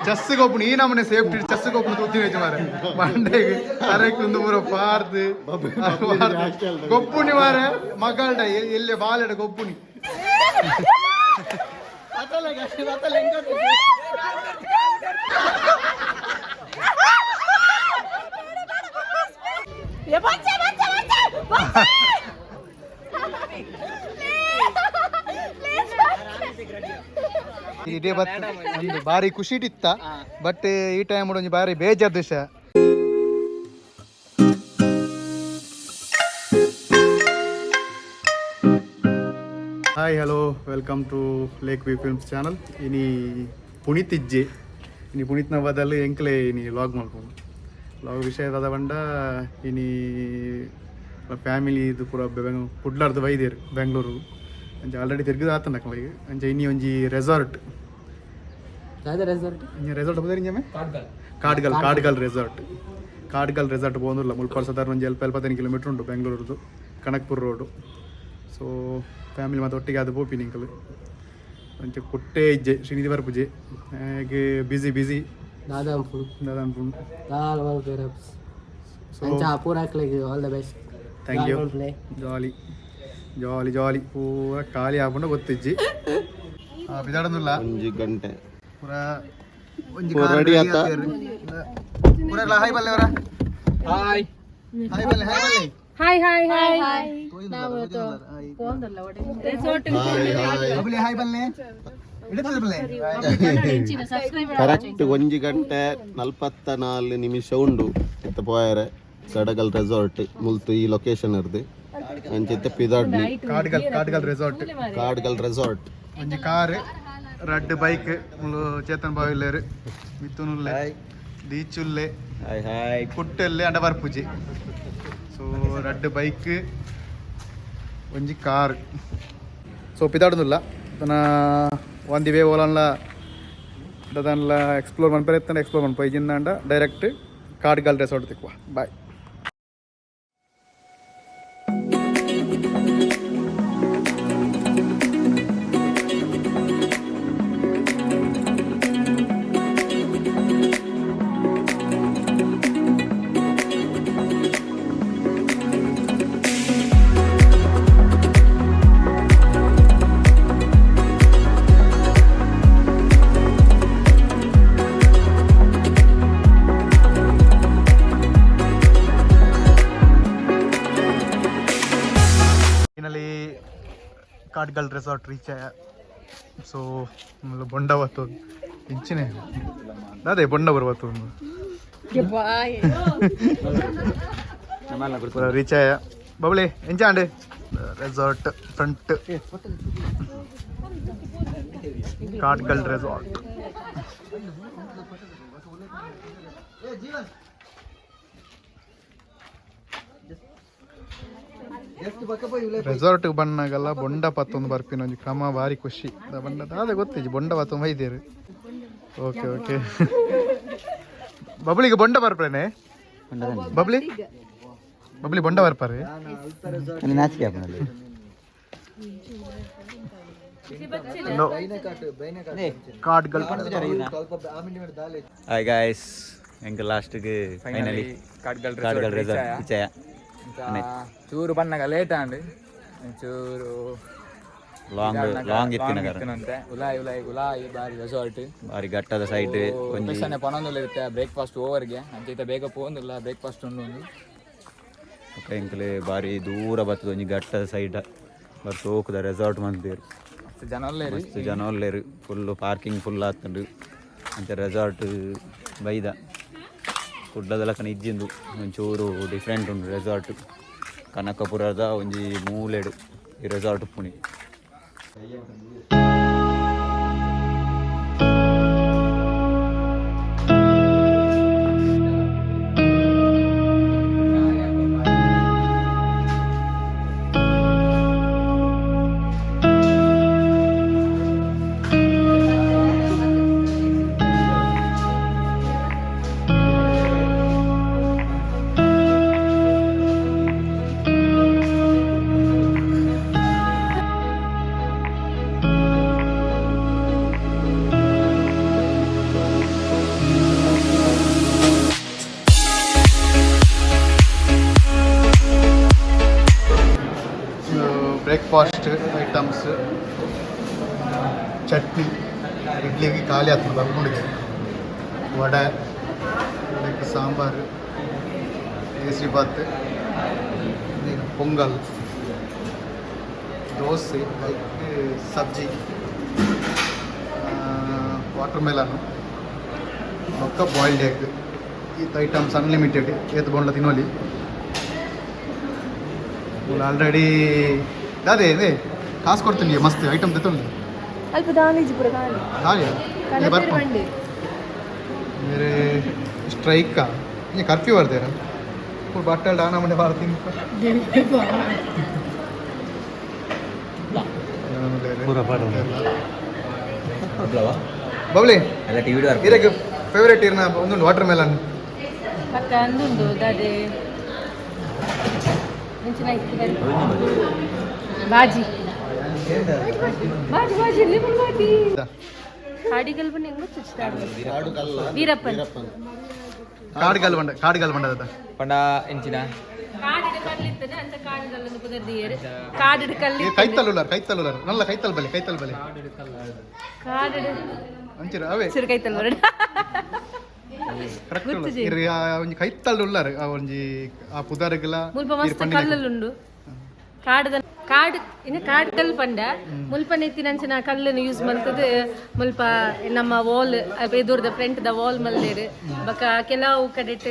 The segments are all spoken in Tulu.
ಚೆಸ್ ಗೊಪ್ಪುನಿ ಈ ನಮ್ಮನೆ ಸೇಫ್ಟಿ ಚೆಸ್ ಗೊಪ್ಪುನಿ ತೂತಿನ ಹೆಚ್ಚು ಮಾರೆ ಮಂಡೆಗ್ ತರೆಕ್ ಒಂದು ಪೂರ ಪಾರ್ದು ಗೊಪ್ಪುನಿ ಮಾರೆ ಮಗಲ್ಡ ಎಲ್ಲಿ ಬಾಲೆಡ ಗೊಪ್ಪುನಿ. ಬಚ್ಚೆ ಬಚ್ಚೆ ಬಚ್ಚೆ ಬಚ್ಚೆ. ಇಡೀ ಬತ್ ಒಂದು ಬಾರಿ ಖುಷಿ ಇತ್ತ, ಬಟ್ ಈ ಟೈಮ್ ಒಂಜಿ ಬಾರಿ ಬೇಜಾರ್ ವಿಷಯ. Hi, hello, welcome to Lake View Films channel. ಇನಿ ಪುನೀತ್ ಇಜ್ಜೆ, ಇನಿ ಪುನೀತ್ನ ಬದಲು ಎಂಕ್ಲೆ ಇನಿ ಲಾಗ್ ಮಲ್ಪೊಂಡು. ಲಾಗ್ ವಿಷಯ ದಾದ ಪಂಡ, ಇನಿ ಫ್ಯಾಮಿಲಿ ಇದು ಪೂರ ಕುಡ್ಲಾರ್ದು ಬೈದೇರು ಬೆಂಗಳೂರು. ಅಂಚ ಆಲ್ರೆಡಿ ತಿರ್ಗದ ಆತಂಡ ಅಕ್ಲೆಗ್. ಅಂಚ ಇನಿ ಒಂಜಿ ರೆಸಾರ್ಟ್. ರೆಸಾರ್ಟ್. ಇಂಜ ರೆಸಾರ್ಟ್ ಪುದರ್ ಇಂಜಮೆ ಕಾಡ್ಗಲ್, ಕಾಡ್ಗಲ್ ರೆಸಾರ್ಟ್. ಕಾಡ್ಗಲ್ ರೆಸಾರ್ಟ್ ಪೋಂದುಲ್ಲ. ಮುಲ್ಪ ಸಾಧಾರಣ ಒಂಜಿ ಎಲ್ಪ 75 ಕಿಲೋಮೀಟ್ರ್ ಉಂಟು ಬೆಂಗಳೂರುದು, ಕನಕ್ಪುರ ರೋಡು. ಸೊ ಫ್ಯಾಮಿಲಿ ಮತ್ತು ಒಟ್ಟಿಗೆ ಅದು ಪೋಪಿನಿ ಎಂಕಲು. ಅಂಚ ಕುಟ್ಟೆ ಇಜ್ಜೆ, ಶ್ರೀನಿಧಿ ಬರ್ಪುಜೆ, ಬಿಸಿ ಬಿಸಿ. ದಾದಾಂಪು. ದಾದಾನ್ಪುಂಡು. ದಾಲ್ ಮಲ್ಪೆರ್. ಸೊ ಅಂಚ ಪೂರಾಕ್ಲೆಗ್ all the best. Thank you. Jolly jolly jolly. ಪೂರ ಖಾಲಿ ಆಪುಂಡ ಗೊತ್ತಿಜ್ಜಿ ಬಿದಾಡೊಂದುಲ್ಲ. ಒಂಜಿ ಗಂಟೆ. ಪೂರ ಒಂಜಿ ಪೂರ ಕಾರ್ ready ready ಆತ. ಆತೇರ್. ಪೂರಗ್ಲ ಹಾಯ್ ಬಲ್ಲೆ ಅವರ. ಹಾಯ್. ಹಾಯ್ ಬಲ್ಲೆ, ಹಾಯ್ ಬಲ್ಲೆ. Hi hi hi. Hi hi. Bubbly hi ಬಲ್ಲೆ, ಇಡತದೆ ಬಲ್ಲೆ. ಕರೆಕ್ಟ್ 1 ಗಂಟೆ 44 ನಿಮಿಷ ಉಂಡು ಇತ್ತ ಪೋಯರೆ. ಕಡಗಲ್ ರೆಸಾರ್ಟ್ ಮುಲ್ತು ಈ ಲೊಕೇಶನ್ ಇರ್ದು ಅಂಚಿತ್ತ ಪಿದಾಡ್ನಿ. ಕಾಡ್ಗಲ್, ಕಾಡ್ಗಲ್ ರೆಸಾರ್ಟ್. ಕಾಡ್ಗಲ್ ರೆಸಾರ್ಟ್. ಒಂಜಿ ಕಾರ್, ರಡ್ಡ್ ಬೈಕ್. ಮುಲು ಚೇತನ್ ಬಾವ್ ಇಲ್ಲೇರು, ಮಿತ್ತುನುಲ್ಲೆ, ದೀಚುಲ್ಲೆ. Hi hi. ಕುಟ್ಟೆಲ್ಲೆ ಅಂಡ ಬರ್ಪುಜಿ. ಸೊ ರಡ್ಡ್ ಬೈಕ್, ಒಂಜಿ ಕಾರ್. ಸೊ ಪಿದಾಡುದಿಲ್ಲ ತನ ಒಂದಿ ವೇ ಓಲನ್ಲ ದಾದನ್ಲ ಎಕ್ಸ್ಪ್ಲೋರ್ ಮನ್ಪರೆ ಇತ್ತಂಡ ಎಕ್ಸ್ಪ್ಲೋರ್ ಮನ್ಪ. ಇಜಿಂದಾಂಡ ಡೈರೆಕ್ಟ್ ಕಾಡ್ಗಲ್ ರೆಸಾರ್ಟ್ ತಿಕ್ಕುವ. Bye. Finally Kadgal resort reach ಆಯ. ಸೊ ಬೊಂಡ ಬತ್ತು ಇಂಚಿನೆ ಅದೇ ಬೊಂಡ ಬರ್ಬತ್ತು. ರೀಚ್ ಆಯ. ಬಬ್ಲಿ, ಎಂಚ ಅಂಡ್ ರೆಸಾರ್ಟ್ ಫ್ರಂಟ್? ಕಾಡ್ಗಲ್ ರೆಸಾರ್ಟ್. ರೆಸಾರ್ಟ್ ಬಣ್ಣಗಲ್ಲ ಬೊಂಡ ಪತ್ತೊಂದು ಬರ್ಪಿನ ಒಂಜಿ ಕ್ರಮ ಬಾರಿ ಖುಷಿ. ಬಣ್ಣ ಅದೇ ಗೊತ್ತಿಜ್ಜಿ, ಬೊಂಡ ಪತ್ತೊಂದು ಬೈದೇರು. ಓಕೆ ಓಕೆ, ಬಬ್ಲಿಗೆ ಬೊಂಡ ಬರ್ಪೇನೆ. ಬಬ್ಲಿ, ಬಬ್ಲಿ, ಬೊಂಡ ಬರ್ಪಾರೆ. ನಾಚಿಕೆ ಆಪುಂಡು. ಕಾಡ್ಗಲ್. ಹಾಯ್ ಗಾಯ್ಸ್, ಎಂಕ್ ಲಾಸ್ಟ್ಗೆ ಫೈನಲಿ ಕಾಡ್ಗಲ್. ಕಾಡ್ಗಲ್ ರೆಸಾರ್ಟ್ ವಿಜಯ. ಚೂರು ಬನ್ನಗ ಲೇಟ್ ಆಂಡ್ ಚೂರು. ಲಾಂಗ್ ಲಾಂಗ್ ಇತ್ತಿನ. ಇತ್ತಿನಂತೆ. ಉಲಾಯ್ ಉಲಾಯ್ ಉಲಾಯ್ ಬಾರಿ ರೆಸಾರ್ಟ್. ಬಾರಿ ಘಟ್ಟದ ಸೈಡ್ ಒಂಜಿ. ಲೊಕೇಶನ್ ಪನೊಂದುಲ್ಲ ಇರುತ್ತೆ. ಬ್ರೇಕ್ಫಾಸ್ಟ್ ಓವರ್ಗೆ ಅಂಚ ಬೇಗ ಪೋಂದುಲ್ಲ, ಬ್ರೇಕ್ಫಾಸ್ಟ್ ಉಂಡು ಒಂದು. ಬೊಕ ಎಂಕ್ಲೆ ಬಾರಿ ದೂರ ಬರ್ತದೆ ಒಂಜಿ ಘಟ್ಟದ ಸೈಡ್ ಬಾರಿ ಸೋಕುದ ರೆಸಾರ್ಟ್ ಮಂತೇರು. ಮಸ್ತ್ ಜನ ಉಲ್ಲೆರ್. ಮಸ್ತ್ ಜನ ಉಲ್ಲೆರ್. ಫುಲ್ ಪಾರ್ಕಿಂಗ್ ಫುಲ್ ಆತುಂಡು. ಅಂಚ ರೆಸಾರ್ಟ್ ಬೈದ ಕುಡ್ಲದ ಲಕನ ಇಜ್ಜಿಂದು, ಒಂಚೂರು ಡಿಫ್ರೆಂಟ್ ಉಂಡು ರೆಸಾರ್ಟ್. ಕನಕಪುರದ ಒಂಜಿ ಮೂಲೆಡ್ ಈ ರೆಸಾರ್ಟ್ ಉಪ್ಪುನಿ. Breakfast items, chutney, ಇಡ್ಲಿಗೆ ಖಾಲಿ ಆಗ್ತದೆ ಬರ್ಕೊಂಡಿಗೆ, ವಡೆ, ವಡೆಗೆ ಸಾಂಬಾರು, ಕೇಸರಿ ಬಾತ್, ಪೊಂಗಲ್, ದೋಸೆ, ಲೈಕ್ ಸಬ್ಜಿ, ವಾಟರ್ ಮೆಲನ್ ಬೊಕ್ಕ ಬಾಯ್ಲ್ಡ್ ಎಗ್. ಈತ್ ಐಟಮ್ಸ್ ಅನ್ಲಿಮಿಟೆಡ್. ಏತ್ ಬೋಂಡ್ಲ ತಿನ್ನೋಲಿ. ಆಲ್ರೆಡಿ ಅದೇ ಅದೇ ಕಾಸು ಕೊಡ್ತೀನಿ, ಮಸ್ತ್ ಐಟಮ್ ತೆತ್ತೊಂಡು. ಅಲ್ಪ ದಾನಿಜಿ ಪೂರ ದಾನಿ. ಖಾಲಿ. ಕನಪೇರು ಬಂಡಿ. ಬೇರೆ ಸ್ಟ್ರೈಕಾ, ಈ ಕರ್ಫ್ಯೂ ಬರ್ತೀರಾ? ಫುಲ್ ಬಟ್ಟೆ ಡಾನ ಮನೆ ಬರ್ತೀನಿ. ಬಬ್ಲಿ. ಎಲ್ಲ ಟಿವಿ. ಇದಕ್ಕೆ ಫೇವ್ರೇಟ್ ಇರ್ನ ಒಂದೊಂದು ವಾಟರ್ ಮೆಲನ್. ಪಕ್ಕ ಅಂದುಂಡು ದಾದೆ ಮುಂಚಿನ ಬಾಜಿ ಬಾಜಿ ಬಾಜಿ ಲಿಮನ್ ಬಾಜಿ ಕಾಡಿಗಲ್ ಬಣ್ಣ ಹೆಂಗ್ ಗೊತ್ತು? ವೀರಪ್ಪನ್. ಕಾಡ್ಗಲ್ ಬಂಡ, ಕಾಡ್ಗಲ್ ಬಂಡದ. ಪಂಡ ಎಂಚಿನ? ಕಾಡಿಡ ಕಲ್ಲಿತ್ತನೆ ಅಂಚ ಕಾಡಿಗಲ್ ಪುದರ್ದಿಯರು ಕಾಡಿಡ ಕಲ್ಲಿ. ಕೈತಲ್ ಉಳ್ಳಾರ, ಕೈತಲ್ ಉಳ್ಳಾರ, ನಲ್ಲ ಕೈತಲ್ ಬಲೆ, ಕೈತಲ್ ಬಲೆ. ಕಾಡಿಡ. ಅಂಚಿರ ಅವೇ. ಚಿರು ಕೈತಲ್ ಬರಡ. ಕರೆಕ್ಟ್. ಗೊತ್ತುಜಿ. ಇರ್ ಒಂಜಿ ಕೈತಲ್ ಉಳ್ಳಾರ, ಆ ಒಂಜಿ ಆ ಪುದರ್ಗಲ. ಮುಲ್ಪ ಮಸ್ತ್ ಕಲ್ಲುಂಡು. ಕಾಡದ ಕಾಡು ಇನ್ನು ಕಾಡು ಕಲ್ಲು ಪಂಡ ಮುಲ್ಪ ನೆತ್ತಿನಂಚಿನ ಕಲ್ಲನ್ನು ಯೂಸ್ ಮಲ್ತದು. ಮುಲ್ಪ ನಮ್ಮ ವಾಲ್ ಎದುರ್ದ ಫ್ರಂಟ್ the wall ಮಲ್ದೇರು. ಬೊಕ ಕೆಲವು ಕಡೆಟ್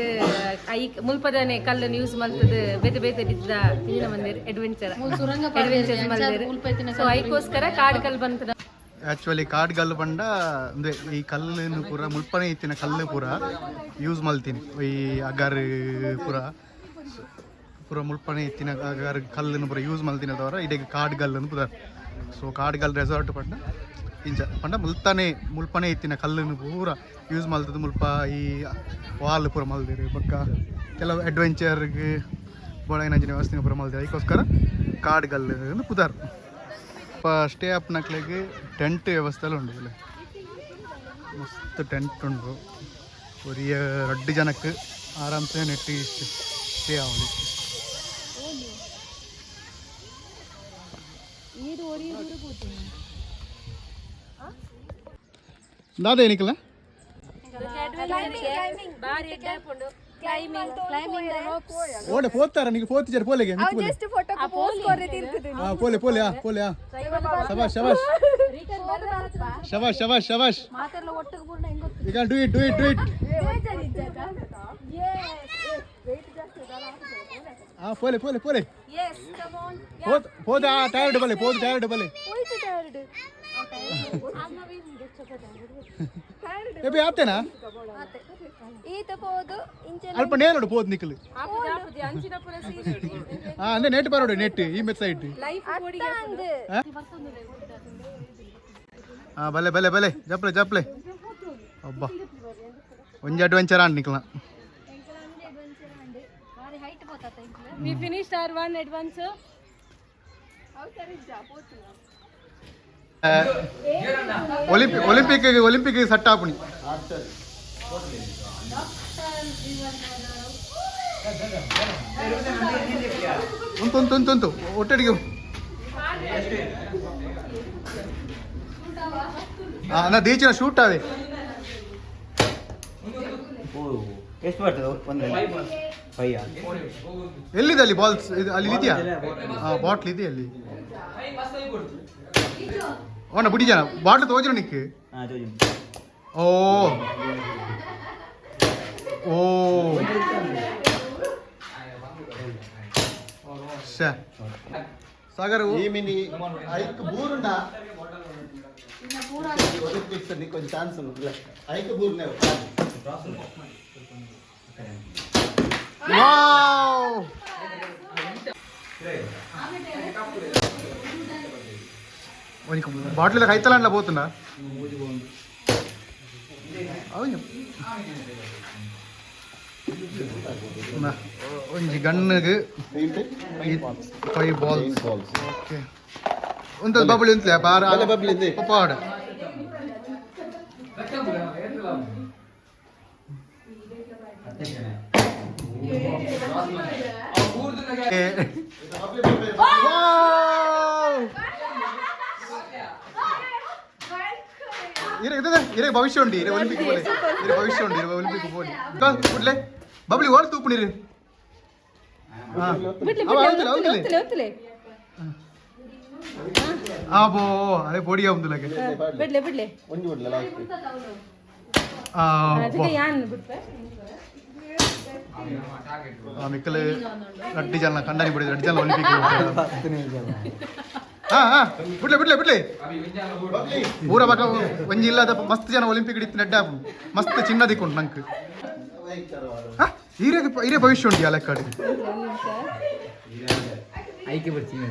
I ಮುಲ್ಪದನೆ ಕಲ್ಲನ್ನು ಯೂಸ್ ಮಲ್ತದು. ಬೇತೆ ಬೇತೆ ರೀತಿದ ಇನ್ನ ಮಂದಿರ್ ಅಡ್ವೆಂಚರ್ ಅಡ್ವೆಂಚರ್ ಮಲ್ದೇರು. ಸೊ ಐಕೋಸ್ಕರ ಕಾಡು ಕಲ್ಲು ಬಂತದ. ಆಕ್ಚುಲಿ ಕಾಡ್ಗಲ್ಲು ಬಂಡ ಅಂದ್ರೆ ಈ ಕಲ್ಲನ್ನು ಪೂರ ಮುಲ್ಪನೆ ಇತ್ತಿನ ಕಲ್ಲು ಪೂರ ಯೂಸ್ ಮಲ್ತೀನಿ. ಈ ಅಗರ್ ಪೂರ ಪೂರ ಮುಲ್ಪನೆ ಇತ್ತಿನ ಅಗರ್ ಕಲ್ಲನ್ನು ಪೂರ ಯೂಸ್ ಮಲ್ತಿನ ತವರ ಇಡೀ ಕಾಡ್ಗಲ್ಲು ಪೂರ. ಸೊ ಕಾಡ್ಗಲ್ ರೆಸಾರ್ಟ್ ಪಂಡ ಇಂಚ ಪಂಡ ಮುಲ್ತಾನೆ ಮುಲ್ಪನೆ ಇತ್ತಿನ ಕಲ್ಲನ್ನು ಪೂರ ಯೂಸ್ ಮಲ್ತದ. ಮುಲ್ಪ ಈ ವಾಲ್ ಪೂರ ಮಲ್ದಿರು. ಬೊಕ್ಕ ಕೆಲವು ಅಡ್ವೆಂಚರ್ಗೆ ಬೋಳೈನಂಚಿನ ವ್ಯವಸ್ಥೆ ಪೂರ ಮಲ್ದಿರು. ಅದಕ್ಕೋಸ್ಕರ ಕಾಡ್ಗಲ್ಲು ಅಂದ್ ಪುದರ್. ಸ್ಟೇ ಅಪ್ನಕ್ಲೆಗ್ ಟೆಂಟ್ ವ್ಯವಸ್ಥೆ ಎಲ್ಲ ಉಂಡು ಇಲ್ಲಿ. ಮಸ್ತ್ ಟೆಂಟ್ ಉಂಡು. ಒರಿಯ ರಡ್ಡು ಜನಕ್ಕೆ ಆರಾಮ್ಸೆ ನೆಟ್ಟಿ ಸ್ಟೇ ಆವಲಿ. ದಾದ ಏನಿಕ್ಕಲ್ಲ. ಓಡೆ ಪೋತಾರ ನಿಂಗೆ ಪೋತಿಜಾರ ಪೋಲೆಗೆ. ಜಸ್ಟ್ ಫೋಟೋ ಪೋಸ್ ಕೊರ್ರೆ ತಿರ್ತದೆ. ಹಾ, ಪೋಲೆ ಪೋಲೆ, ಆ ಪೋಲೆ, ಆ ಶಬಾಷ್ ಶಬಾಷ್ ಶಬಾಷ್ ಶಬಾಷ್ ಶಬಾಷ್. ಮಾತೆಲ್ಲ ಒಟ್ಟಿಗೆ ಪೂರ್ಣ ಹೆಂಗ್ ಗೊತ್ತು? You can do it, do it, do it. ಆ ಪೋಲೆ ಪೋಲೆ ಪೋಲೆ. ಎಸ್, ಕಮ್ ಆನ್. ಪೋತ್ ಪೋದ ಟೈರ್ಡ್ ಬಲೆ, ಪೋದ್ ಟೈರ್ಡ್ ಬಲೆ. ಹೋಯ್ತು ಟೈರ್ಡ್. ಏ ಬಿ ಆತೇನಾ? ಈತ ಪೋದು ಇಂಚೆ. ಅಲ್ಪ ನೇಲೋಡು ಪೋದ್ ನಿಕ್ಕಲು. ಹಾ, ಅಂದ್ರೆ ನೆಟ್ ಬರೋಡು, ನೆಟ್ ಈ ಮೆತ್ ಸೈಡ್. ಹಾ, ಬಲೆ ಬಲೆ ಬಲೆ, ಜಪ್ಲೆ ಜಪ್ಲೆ. ಅಬ್ಬಾ, ಒಂಜಿ ಅಡ್ವೆಂಚರ್ ಆಂಡ್ ನಿಕ್ಲ. We finished our one adventure. Olympic Olympic Olympic ಸಟ್ಟ ಆಪುಣಿ. ಉಂಟು ಉಂಟು ಉಂಟು ಉಂಟು ಒಟ್ಟಡಿಗೆ. ನಾ ದೀಚಿನ ಶೂಟ್ ಆವೆ. ಎಷ್ಟು ಬರ್ತದೆ ಒಂದು ಫೈಯಾ? ಎಲ್ಲಿದೆ ಅಲ್ಲಿ ಬಾಲ್ಸ್? ಇದು ಅಲ್ಲಿ ಇದೆಯಾ? ಹಾ, ಬಾಟ್ಲ್ ಇದೆಯಾ ಅಲ್ಲಿ? ಓನ ಬುಡಿ ಜನ ಬಾಟ್ಲ್ ತೋಜರು ನಿಕ್. ಹಾಂ, ಜೋಜಿ. ಓ ಓ ಶ್ಯಾ ಸಾಗರ್. ಈ ಮಿನಿ ಐಕ್ ಬೂರುಂಡ ಒಲಿಂಪಿಕ್ಸ್ ನೀಕೊಂದು ಚಾನ್ಸ್ ಉಂಟು. ಐಕ್ ಬೂರ್ನೆ. ವಾವ್! ಬಾಟ್ಲ್ ಕೈತಲ ಅಂಡ್ಲ ಪೋತುಂಡ. అవును. ಒಂಜಿ ಗನ್ನುಗ್ five balls. Balls. Okay, ಒಂದು ಬಬಲ್ ಇಂತಲೇ ಬಾರ. ಬಲೆ ಬಬ್ಲಿ ಇಂದೆ. ಪಪ್ಪಾಡ. ವಾವ್! ಇದೆ ಇರೇ ಭವಿಷ್ಯ ಉಂಡು, ಇರೇ ಒಲಿಂಪಿಕ್ ಬೋಲೆ, ಇರೇ ಭವಿಷ್ಯ ಉಂಡು, ಇರೇ ಒಲಿಂಪಿಕ್ ಬೋಲಿ. ಬಿಡ್ಲೆ ಬಬ್ಲಿ ಓಡ್ ತೂಪು ನೀರು. ಬಿಡ್ಲಿ. ಅವ ಹೌದಿಲ್ಲ, ಹೌದಿಲ್ಲ. ಒತ್ತಲೆ ಒತ್ತಲೆ. ಆ ಬೋ ಅದೇ ಪೊಡಿ ಆਉਂದಿಲ್ಲಗೆ. ಬಿಡ್ಲೆ ಬಿಡ್ಲೆ. ಒಂಜಿ ಬಿಡ್ಲ ಲಾಸ್ಟ್. ಆ. ಅದಕ್ಕೆ ಯಾನ್ ಬಿಡ್ಪೆ. ಮಿಕ್ಕಲೆ ರಡ್ಡಿ ಜನ ಕಂಡನಿ ಬಿಡಿದ್ರು, ರಡ್ಡಿ ಜನ ಒಲಿಂಪಿಕ್. ಹಾ ಹಾ, ಬಿಡ್ಲೆ ಬಿಡ್ಲೆ ಬಿಡ್ಲೆ. ಊರ ಬಕ ಒಂಜಿ ಇಲ್ಲದ ಮಸ್ತ್ ಜನ ಒಲಿಂಪಿಕ್ ಹಿಡಿತು ನೆಡ್ಡ ಮಸ್ತ್ ಚಿನ್ನ ದಿಕ್ಕೊಂಡು ನಂಕ್. ಹಾ, ಹೀರೆ ಹಿರೇ ಭವಿಷ್ಯ ಉಂಟು ಆ ಲೆಕ್ಕಾಡಿ. ಐಕೆ ಬರ್ತೀನಿ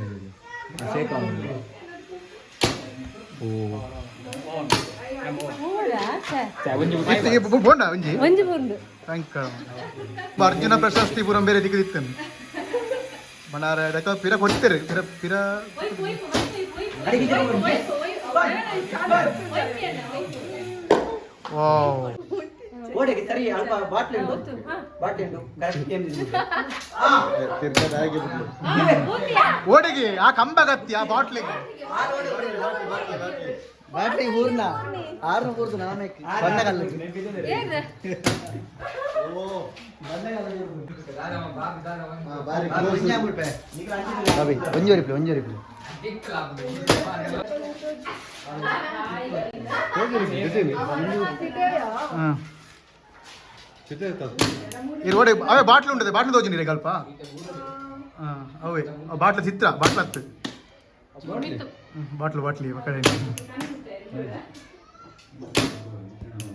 ಶೇಕ್. ಬೋಂಡ ಒಂಜಿ. ಒಂಜಿ ಬುಂಡು. Thank. Arjuna ಪ್ರಶಸ್ತಿ ಪೂರ ಬೇರೆ ದಿಕ್ಕಿತ್ತು ಬಣ್ಣಾರ ದಕ್ಕ ಪಿರ ಕೊಡ್ತಾರೆ ಪಿರ ಪಿರ. ವಾವ್. ಓಡೆಗೆ ಸರಿ ಅಲ್ಪ ಬಾಟ್ಲಿ ಉಂಟು, ಬಾಟ್ಲಿ ಉಂಟು, ಕರೆಕ್ಟ್ ಗೇಮ್. ತಿರ್ಗಾ ಹಾಗೆ ಬಿಡ್ಲು. ಓಡಿಗೆ ಆ ಕಂಬ ಗತ್ತಿ ಆ ಬಾಟ್ಲಿಗೆ. ಬಾಟ್ಲಿ ಊರ್ನ ಆರು ಊರ್ದು ನಾನೇ ಬಂದಗಲ್ಲ. ಬಾರಿ ಕ್ಲೋಸ್. ಒಂಜಿ ರಿಪ್ಲೆ, ಒಂಜಿ ರಿಪ್ಲೆ. ಹಾ. ಈ ರೋಡ್ ಅವೇ ಬಾಟ್ಲು ಉಂಟದೆ, ಬಾಟ್ಲು ತೋಜಿ ನೀರೆ ಕಲ್ಪ. ಹಾ, ಅವೇ ಆ ಬಾಟ್ಲ ಚಿತ್ರ, ಬಾಟ್ಲ ಹತ್ತು ಬಾಟ್ಲು ಬಾಟ್ಲಿ ಕಡೆ.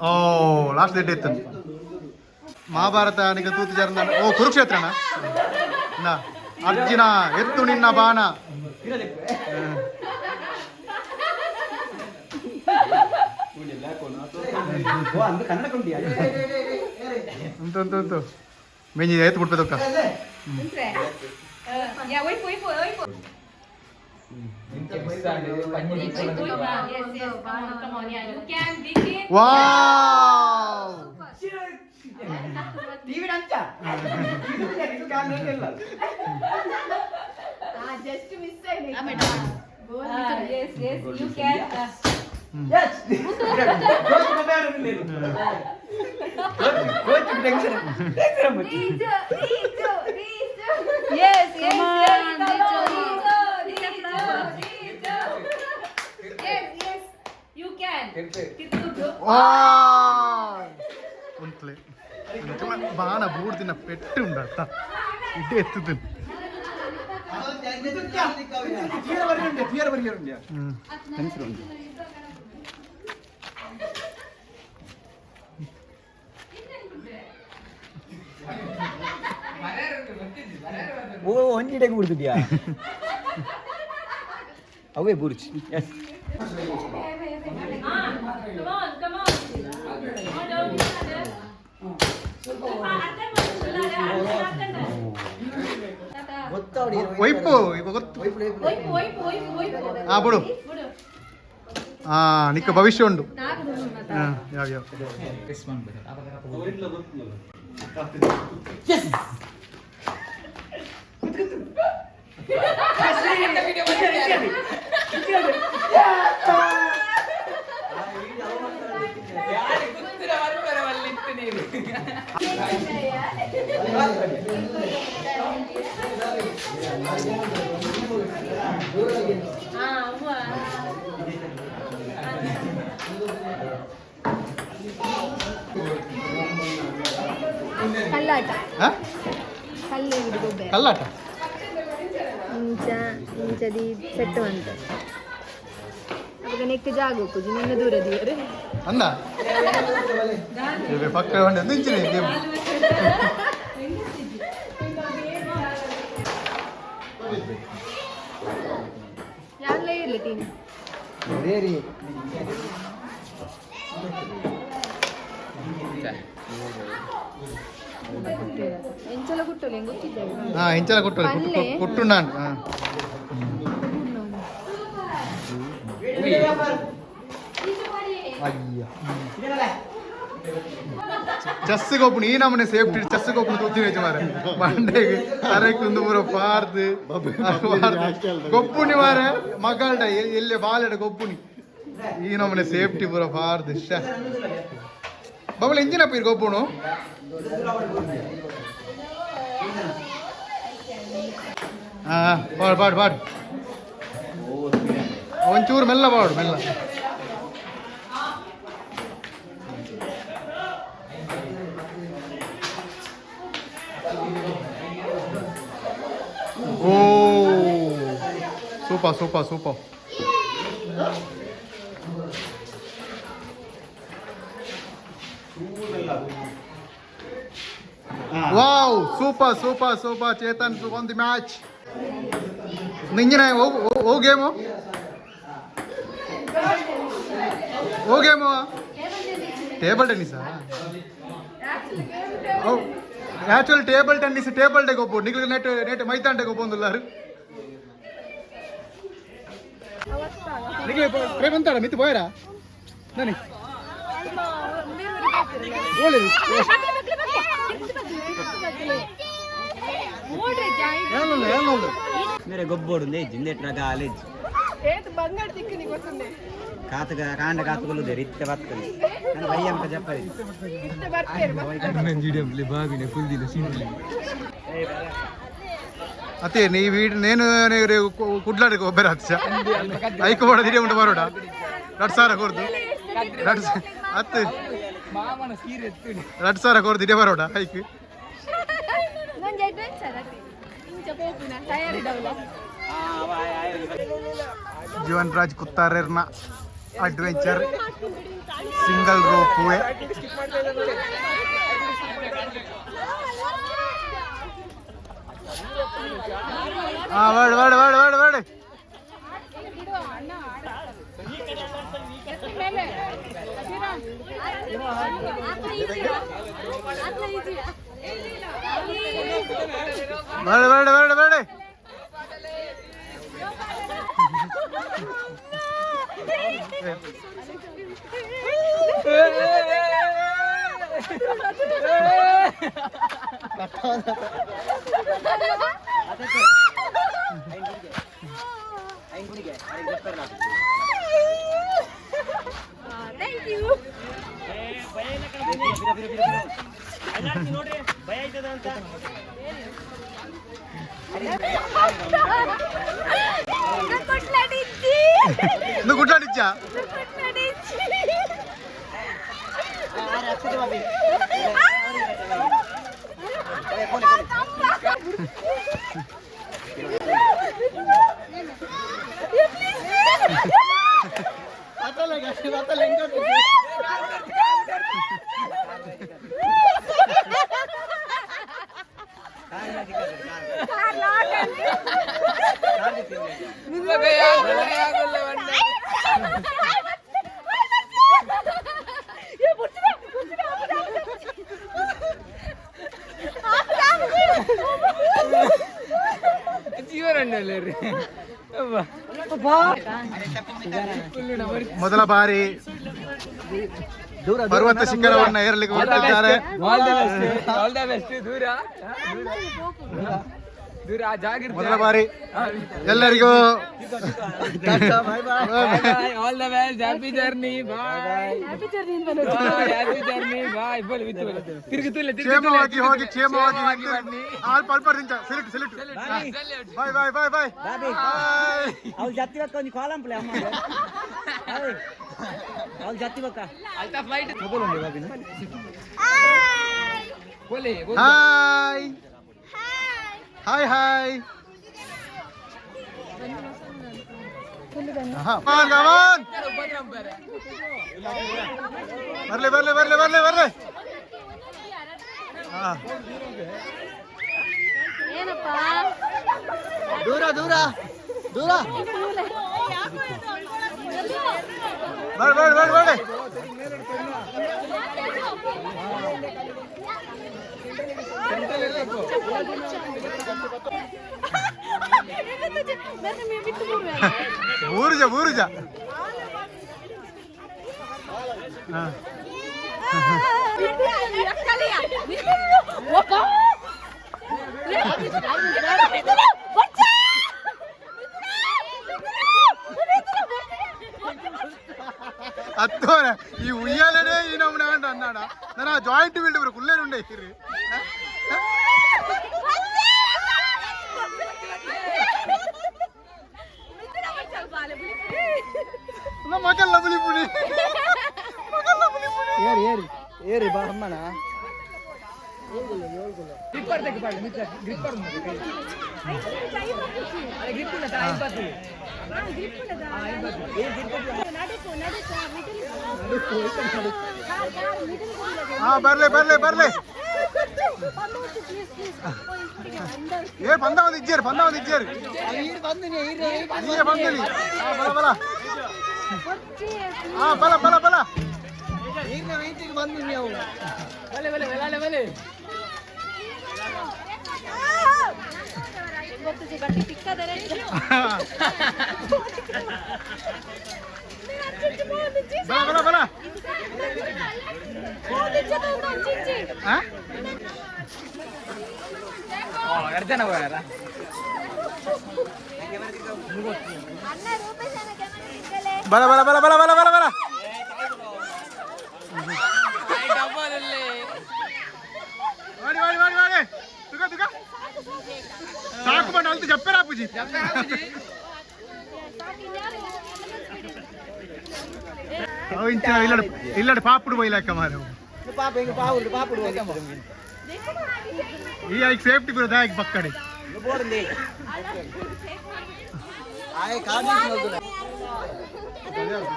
ಓ, ಲಾಸ್ಟ್ ಡೇಟ್ ಇತ್ತು ಮಹಾಭಾರತ ನಿಗ ತೂತು ಜರ್ನ. ಓ, ಕುರುಕ್ಷೇತ್ರನ ನಾ ಅರ್ಜುನ ಎತ್ತು ನಿನ್ನ ಬಾಣ. ಅಂದು ಕನ್ನಡ ಕೊಂಡಿ. ಉಂಟು ಉಂಟು ಉಂಟು ಮೆಂಜಿ ಎತ್ತು ಬಿಡ್ಬೇಕಕ್ಕ. ಯಾ, ಒಯ್ಪು ಒಯ್ಪು ಒಯ್ಪು. Yes, yes, come on, come on. Yeah, you can dig it. Wow. TV ಅಂಚ. Yes, yes, you can. Coach tension. Yes, yes, yes. Come on. Yes, yes, you can. ಕಿತ್ತುದ್ದು. Wow, ಉಂಟ್ಲೆ ಬಾಣ ಬೂಡ್ದಿನ ಪೆಟ್ಟು ಉಂಡತ್ತ ಇಡ್ಡೆ ಎತ್ತುದು. ಹ್ಮ್. ಓ, ಒಂಜಿ ಇಡೆಗೆ ಬಿಡ್ತಿದ್ಯಾ? ಅವೇ Burj, S. Ah, come on, come on. Come on down. ಒಯ್ಪು ಇವ ಗೊತ್ತು. ಒಯ್ಪು ಒಯ್ಪು ಒಯ್ಪು ಒಯ್ಪು. ಆ ಬಿಡು. ಬಿಡು. ಆ ನಿಕ್ಕ ಭವಿಷ್ಯ ಉಂಟು. ಹಾ, ಯಾವ ಯಾವ. ಪ್ರೆಸ್ ಮಾಡ್ಬೇಕು. ಹಾ, ಅವ್ವ. ಕಲ್ಲಾಟ. ಹಾ? ಕಲ್ಲು ಹಿಡಿದು ಗೊಬ್ಬೆ. ಕಲ್ಲಾಟ. ಇಂಚ ಇಂಚದಿ ಸೆಟ್ ಅಂತ ಅವಾಗ ನೆಕ್ ಜಾಗ ಉಪ್ಪುಜಿ ನಿನ್ನ ದೂರ ದೀಯರು. ಅಂದ ಇವೆ ಪಕ್ಕ ಒಂದು ಇಂಚಿನ ಗೇಮ್. ಯಾನ್ಲ ಇರ್ಲಿ ಟೀಮ್. ಬೇರೆ. ಎಂಚಲ ಗುಟ್ಟೋಲಿ ಹೆಂಗ್ ಗೊತ್ತಿದ್ದೇವೆ. ಹಾ, ಇಂಚಲ ಕೊಟ್ಟು. ಪಲ್ಲೆ. ಕೊಟ್ಟು ನಾನು, ಹಾ. ಅಯ್ಯ. ಚೆಸ್ ಗೊಬ್ಬುನು ಈ ನಮೂನೆ ಸೇಫ್ಟಿ ಚೆಸ್ ಗೊಬ್ಬುನು ತೂತಿನ ಮಾರೆ ಮಂಡೆಗೆ ತರೆಕ್ ಒಂದು ಪೂರ ಪಾರ್ದು ಗೊಬ್ಬುನಿ ಮಾರೆ ಮಗಳ್ಡ ಎಲ್ಲಿ ಬಾಲೆಡ ಗೊಬ್ಬುನಿ. ಈ ನಮ್ಮನೆ ಸೇಫ್ಟಿ ಪೂರ ಫಾರ್ ದಿಶ ಬಬಲ್ ಇಂಜಿನ್ ಅಪ್ಪ ಗೊಪ್ಪುಣು. ಹಾ ಪಾಡು ಪಾಡು ಪಾಡು, ಒಂಚೂರು ಮೆಲ್ಲ ಪಾಡು ಮೆಲ್ಲ. ಓ super super super. Wow super super super. Chetan won the match. ನಿಂಜಿನ O game O game table ಟೆನ್ನಿಸಾ? Actual table tennis table day ಗೊಬ್ಬು ನಿಗ್ಲು ನೆಟ್ ನೆಟ್ ಮೈತಾಂಡೆ ಗೊಬ್ಬೊಂದುಲ್ಲಾರು ನಿಗ್ಲು ಪ್ರೇಮಂತಾಡ ಮಿತ್ತು ಪೋಯರಾ ನಾನಿ ಓಳಿ ಏನುಲ್ಲ ಏನುಲ್ಲ ಮೇರೆ ಗೊಬ್ಬೋಡು ನೇಜ್ ಇಂದೆಟ್ ರಗ ಆಲೇಜ್ ಬಂಗಾರ ತಿಕ್ಕಿ ಗೊತ್ತುಂಡೆ. ಕಾತಗ ಕಾಂಡ ಕಾತುಗೊಳ್ಳುದೆ ರಿತ್ತೆ ಬರ್ತದೆ ನಾನು ಬಯ್ಯಂಪ ಜಪ್ಪರಿ. ಅತ್ತೆ ನೀವು ನೇನು ಕುಡ್ಲಾಡಿ ಒಬ್ಬರ ಹಚ್ಚ ಐಕು ಬೋಡ ದಿಡೆ ಉಂಟು ಬರೋಡ 2000 ಕೊರ್ದು ರಡ್ ಅತ್ತೆ 2000 ಕೊರ್ದು ದಿಡೆ ಬರೋಡ ಐಕ್. ಒಂಜಿ ಅಡ್ವೆಂಚರ್ ಅತ್ತೆ ಇಂಚ ಪೋಪುನ ತಯಾರಿ ಡೌಲ. ಜೀವನ್ ರಾಜ್ ಕುತ್ತಾರೆರ್ನ ಅಡ್ವೆಂಚರ್ ಸಿಂಗಲ್ ರೋಪ್ ವೇ. ಹಾ ಬೇಡ ಬೇಡ ಬೇಡ ಬೇಡ ಬೇಡ. ಬೇಡ ಬೇಡ ಬೇಡ ಬೇಡ. Thank you. నువ్వు గుడ్లాడిచ్చా? ಮೊದಲ ಬಾರಿ ಪರ್ವತ ಶಿಖರವನ್ನ ಏರಲಿಕ್ಕೆ ಹೊರಟಿದ್ದಾರೆ. ಮೊದಲ ಬಾರಿ ಎಲ್ಲರಿಗೂ all the best, happy journey, bye. Happy journey. Happy journey, bye. ಬೋಲಿ ಬಿತ್ತು ಬೋಲಿ ತಿರುಗುತ್ತುಲ್ಲ. ಕ್ಷೇಮವಾಗಿ ಹೋಗಿ ಕ್ಷೇಮವಾಗಿ ಅಲ್ಪ ಅಲ್ಪ ದಿಂಚ salute salute bye bye bye bye bye. ಅವ್ಳು ಜತ್ತಿ ಬಕ್ಕ ಒಂಜಿ ಕಾಲಂಪ್ಲೆ ಅಮ್ಮ ಅವ್ಳು ಜತ್ತಿ ಬಕ್ಕ. ಅಲ್ತಾ ಫ್ಲೈಟ್ ಬೋಲಿ. Hi hi hi. ಬರ್ಲಿ ಬರ್ಲಿ ಬರ್ಲಿ ಬರ್ಲಿ ಬರ್ಲಿ. ಏನಪ್ಪಾ? ದೂರ ದೂರ ದೂರ. ಬೇಡ ಬೇಡ ಬೇಡ ಬೇಡ. ಊರುಜ ಊರುಜ. ಮಾರ ಈ ಉಯ್ಯಾಲನೇ ಈ ನಮ್ಮನೆ ಅಂತ ಅನ್ನಾಡ ನಾನು ಜಾಯಿಂಟ್ ಬಿಲ್ಡ್ ಬರೋ ಕುಲ್ಲೇರು ಉಂಡೆ ಇರ್ರಿ ಮಗಲ್ಲ ಬುಲಿ ಪುಡಿ ಮಗಲ್ಲ ಬುಲಿ ಪುಡಿ ಏರಿ ಏರಿ ಏರಿ ಬಾ ಅಮ್ಮನ ಹಾ ಬರ್ಲೆ ಬರ್ಲೆ ಬರ್ಲೆ ಏ ಬಂದ ಒಂದು ಇಜ್ಜೇರು ಬಂದ ಒಂದು ಇಜ್ಜೇರು ಈರೆ ಬಂದಿನಿ ಹಾ ಬಲ ಬಲ ಹಾ ಬಲ ಬಲ ಬಲ ಬಲ ಬಲ ಬಲ ಹಾ ಬಲ ಬಲ ಬಲ ಬಲ ಬಲ ಬಲ ಬಲ ವಾಡಿ ವಾಡಿ ವಾಡಿ ವಾಡಿ ತುಗ ತುಗ ಸಾಕು ಬಂಡ ಅಲ್ತು ಜಪ್ಪೆ ರಾಪುಜಿ ಇಂಚ ಇಲ್ಲಡ ಇಲ್ಲಡ ಪಾಪುಡು ಬೈಲಾಕ ಮಾರು ಪಾಪ ಹಿಂಗ ಪಾವುಡು ಪಾಪುಡು ಈ ಐಕ್ ಸೇಫ್ಟಿ ಬರೋದ ದಾಯಕ್ ಬಕ್ಕಡೆ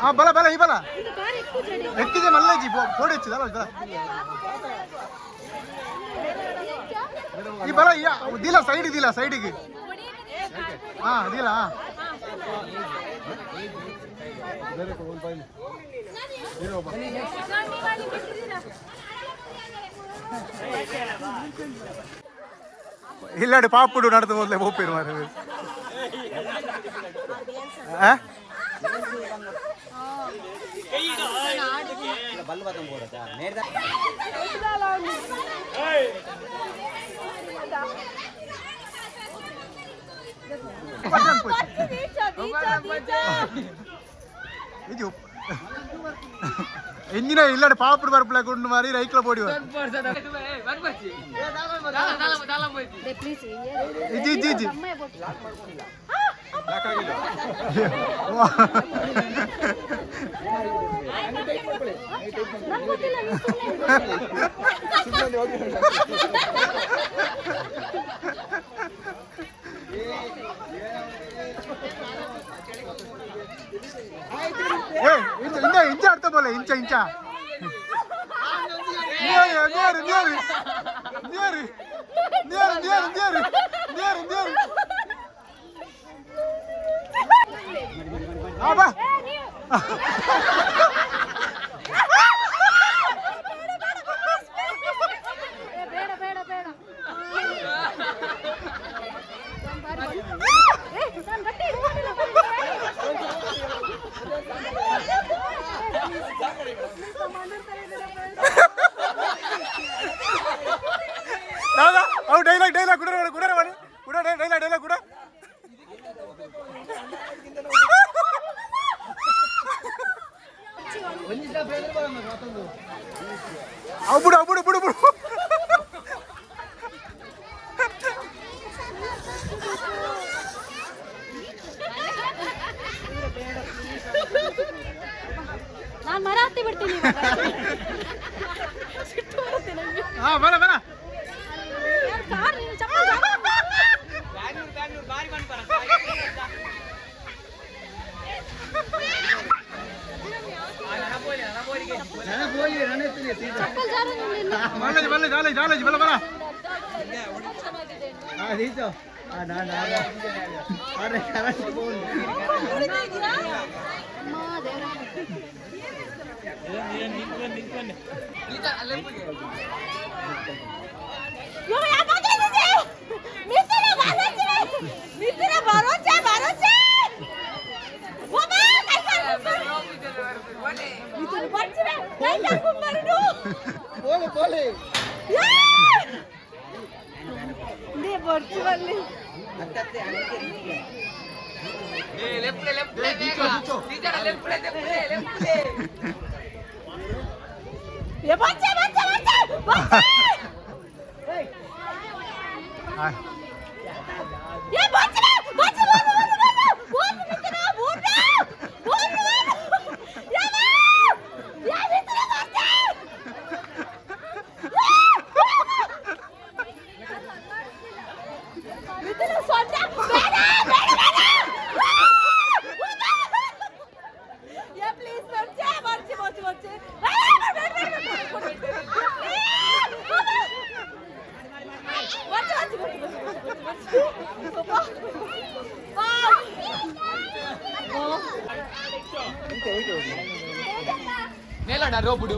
ಆ ಬಲ ಬಲ ಈ ಬಲ ಎತ್ತಿದೆ ಮಲ್ಲೇಜಿ ಬೋರ್ಡ್ ಹೆಚ್ಚಿದ ಬಲ ಈ ಬಲ ದಿಲ ಸೈಡ್ ದಿಲ ಸೈಡಿಗೆ ಹಾ ದಿಲ ಇಲ್ಲಾಡಿ ಪಾಪುಡು ನಡೆದು ಮೊದಲೇ ಹೋಗ್ಪಿರು ಮಾರ್ರೆ. ಆ? ಇದು ಎಂಜಿನ ಇಲ್ಲಾಡಿ ಪಾಪುಡು ಬರ್ಪಲ ಗುಂಡು ಮಾರಿ ರೈಕ್ಲ ಪೋಡಿ ಇಜ್ಜಿ ಇಜ್ಜಿ ಇಜ್ಜಿ ಇಂಚ ಇಂಚ ಅರ್ಥ ಬೋಲೆ ಇಂಚ ಇಂಚ ನೇರು ನೇರು ನೇರು ನೇರು ನೇರು ನೇರು ನೇರು ನೇರು ಬಾ ಬೇಡ ಬೇಡ ಬೇಡ ದಾದಾ ಅವು ಡೈಲಾಗ್ ಡೈಲಾಗ್ ಕುಡ ಕುಡ ಕುಡ ಡೈಲಾಗ್ ಡೈಲಾಗ್ ಕುಡ ಅವು ಬಿಡು ಅವು ಬಿಡು ಬಿಡು ಬಿಡು ನಾನು ಮರ ಹತ್ತಿ ಬಿಡ್ತೀನಿ ಸಿಟ್ಟು ಬರುತ್ತೆ ನಂಗೆ. ಹಾ ಬರ ಬರ ಯಾರ್ ಕಾರ್ ನೀನು ಚಪ್ಪಲ್ ಚಪ್ಪಲ್ ಜಾರ ನಿನ್ನ. ಬಲ್ಲ ಬಲ್ಲ ಜಾಲೇಜ್ ಜಾಲೇಜ್ ಬಲ್ಲ ಬರ ಅಮ್ಮ ದೇವ್ರೇ. రోపుడు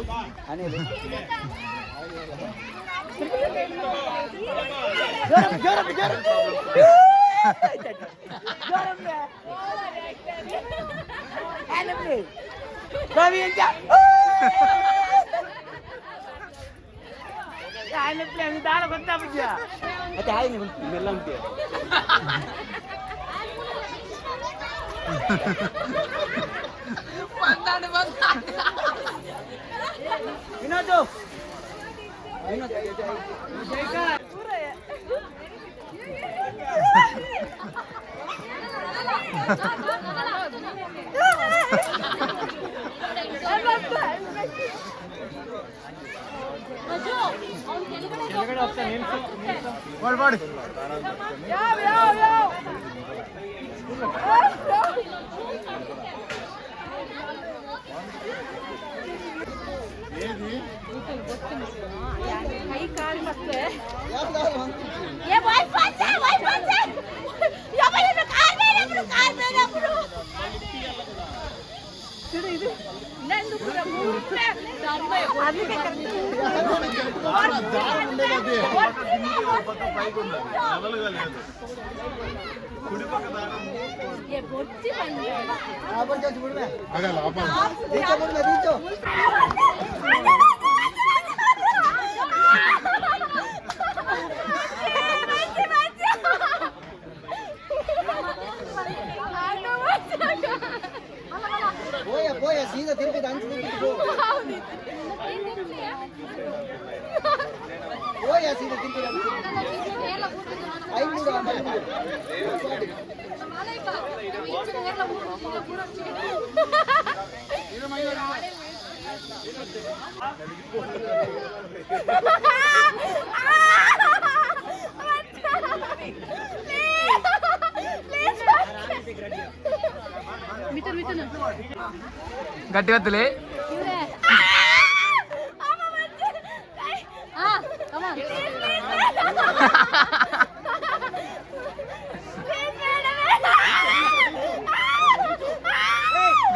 ಗಟ್ಟಿ ಬತ್ತಲೇ.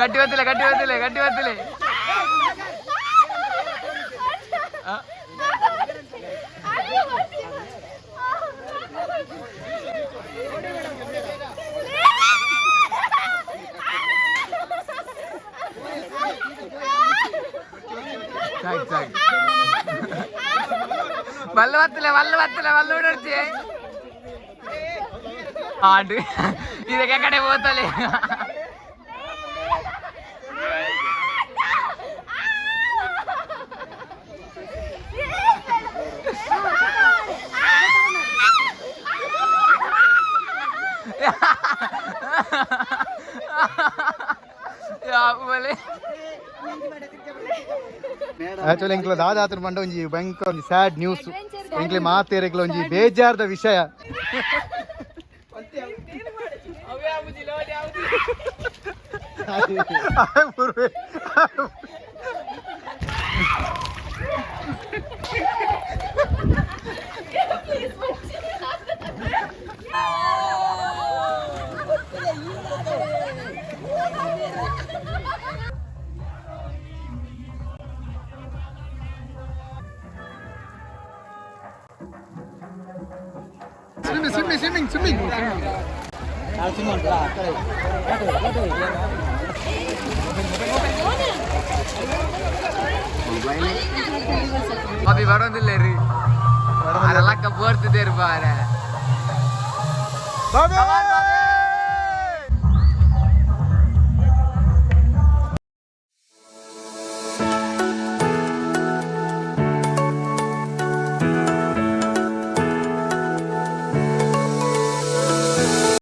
ಗಟ್ಟಿ ಬತ್ತಿಲ್ಲ, ಗಟ್ಟಿ ಬತ್ತಿಲ್ಲ, ಗಟ್ಟಿ ಬತ್ತಿಲ್ಲ. ಸಾಕು ಸಾಕು. ಬಲ್ಲ ಬತ್ತಿಲ್ಲ, ಬಲ್ಲ ಬತ್ತಿಲ್ಲ, ಬಲ್ಲ ಬಿಡರ್ಚಿ ಆಂಡ್ ಇದಕ್ಕೆ ಕಡೆ ಹೋತಲೆ. ಆಕ್ಚುಲಿ ಎಂಕ್ಲ ದಾದಾತ್ರ ಪಂಡ ಒಂಜಿ ಭಯಂಕರ ಒಂಜಿ ಸ್ಯಾಡ್ ನ್ಯೂಸ್ ಎಂಕ್ಲೆ ಮಾತೇರೆಗ್ಲ ಒಂಜಿ ಬೇಜಾರ್ದ ವಿಷಯ. Swimming, swimming, swimming, swimming. Abhi ಬರೋದಿಲ್ಲ ರೀ, ಅದೆಲ್ಲ ಬೋರ್ತಿದ್ದೇರು ಬಾರೆ. ಬಾಬಿ!